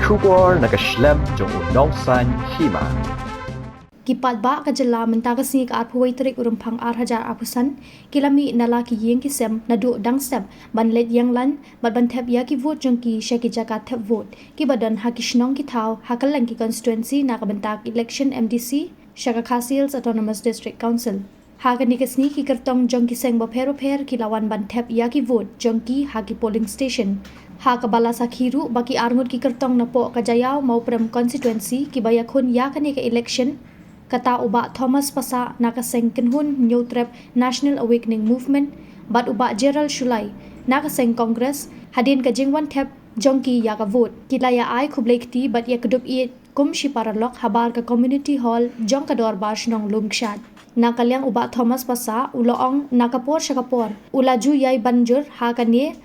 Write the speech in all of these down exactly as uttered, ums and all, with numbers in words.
Khubor na ka shlem jong u nongsan hima. Ki paidbah ka jylla mynta ka sngi ka arphew wei tarik u Rymphang ar hajar arphew san ki la mih na la ki ïing ki sem naduh dang step ban leit ïeng lain bad ban thep ïa ki vote jong ki sha ki jaka thep vote kiba don ha ki shnong ki thaw ha kylleng ki constituency na ka bynta ka election M D C sha ka Khasi Hills Autonomous District Council. Ha kane ka sngi ki kyrtong jong ki seng bapher bapher ki la wan ban thep ïa ki vote jong ki ha ki polling station. Ha kaba la sakhi ruh ba ki arngut ki kyrtong napoh ka Jaïaw Mawprem constituency kiba ïakhun ïa kane ka election, kata u Bah Thomas Passah na ka seng Kynhun Hynñiewtrep National Awakening Movement bad u Bah Gerald Shullai na ka seng Congress, hadien ka jingwan thep jong ki ïa ka vote, ki la ïa ai khublei kti bad ïa kdup ïeit kum shi paralok habar ka Community Hall jong ka Dorbar Shnong Lumkshaid. Na ka liang u Bah Thomas Passah u la ong na ka por sha ka por u la ju ïai ban jur ha kane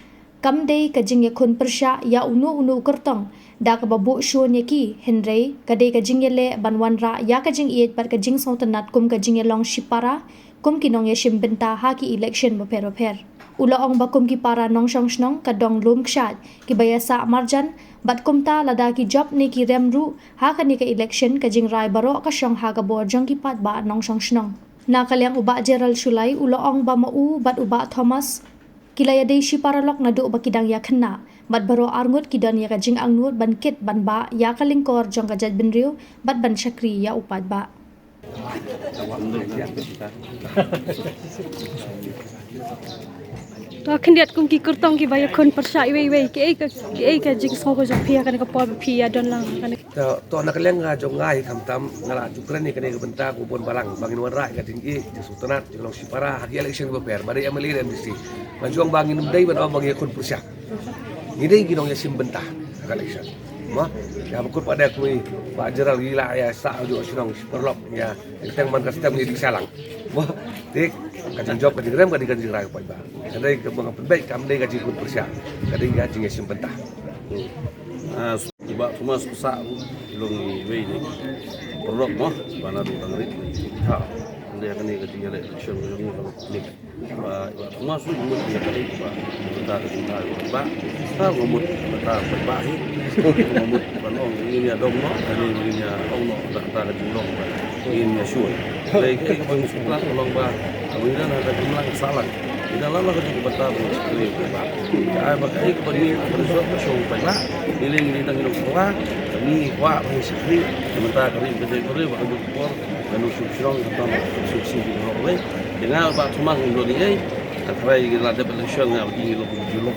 kam dei ka jingïakhun pyrshah ïa uno uno u kyrtong da kaba buh shun ïa ki, hynrei ka dei ka jingïaleh ban wanrah ïa ka jingïeit bad ka jingsngewtynnat kum ka jingïalong shipara kum ki nongïashim bynta ha ki election bapher bapher. U la ong ba kum ki para nongshong shnong ka dong Lumkshaid kiba ïasah marjan bad kumta lada ki jop ne ki rem ruh ha kane ka election, ka jingrai baroh ka shong ha ka bor jong ki paidbah nongshong shnong. Na ka liang u Bah Gerald Shullai u la ong ba ma u bad u Bah Thomas ki la ïadei shi paralok naduh ba ki dang ïakhynnah bad baroh arngut ki don ïa ka jingangnud ban kit ban bah ïa ka lyngkor jong ka jaitbynriew bad ban shakri ïa u paidbah. To khyndiat kum ki kyrtong kiba ïakhun pyrshah iwei iwei, kiei ka, kiei ka jingsngew ka jong phi ha kane ka por ba phi ïa don lang ha kane. To, to na ka liang ka jong nga hi khamtam nga la ju kren ïa kane ka bynta ka bun balang ba ngin wanrah ïa ka jingïeit jingsngewtynnat jinglong shipara ha ki election kiba pher ba dei M L A ne M D C. Nga ju ong ba ngin ym dei ban ong ba ngi ïakhun pyrshah. Ngi dei ki nongïashim bynta ha ka election. Mo, ïa ba kut ba dei kmie ba Gerald ngi la ïasah ju shnong shi paralok ïa. Teng man ka stem ngi dik salang. Mo, te ka jingjop ka jingrem ka dei ka jingrai ka paidbah. Ka dei kaba nga pynbeit kam dei ka jingïakhun pyrshah. Ka dei ka jingïashim bynta. Hmm. Ah, Bah Thomas Passah ruh ki long iwei na ki paralok mo ba naduh dang rit na ki thaw. Hynrei ha kane ka jingïaleh election ka jong ngi ka long public. Ba, ba, nga shu mut ïa ka dei ba, ba, ba, ba, ba, nga mut ba, ba, ba, hi. Nga mut ba, nong, ngin ïa dong noh, kane ngin ïa dong noh, da, da, ka jinglong ba, ngin ïa shu. Dei, ka, ka, ba, ngi shu trat, ka long ba, ka, ba, ngi dang, da, ka jinglang, ka sahlang. Ngi dang lang, lang, ka jing, ba, da, ba, ngi shu, ba, ba. Ka, ba, ka, ka, ba, ngi, ba, ngi shu, ba, shu, ba, ba. Ngi, ngi, ngi dang, ngi dong, ba, ba. Ngi, ba, ba, ngi shu, ba, ba, ka, ba, ka, ba, ka, ba, ka, ba, ka, ba, ka, ba, Ka nong shu shrong ka tang shu shu di ro wei. Te nga ba thumang ndo di ei. Ka trai ki la dep election nga ba ki lo ku ju lo.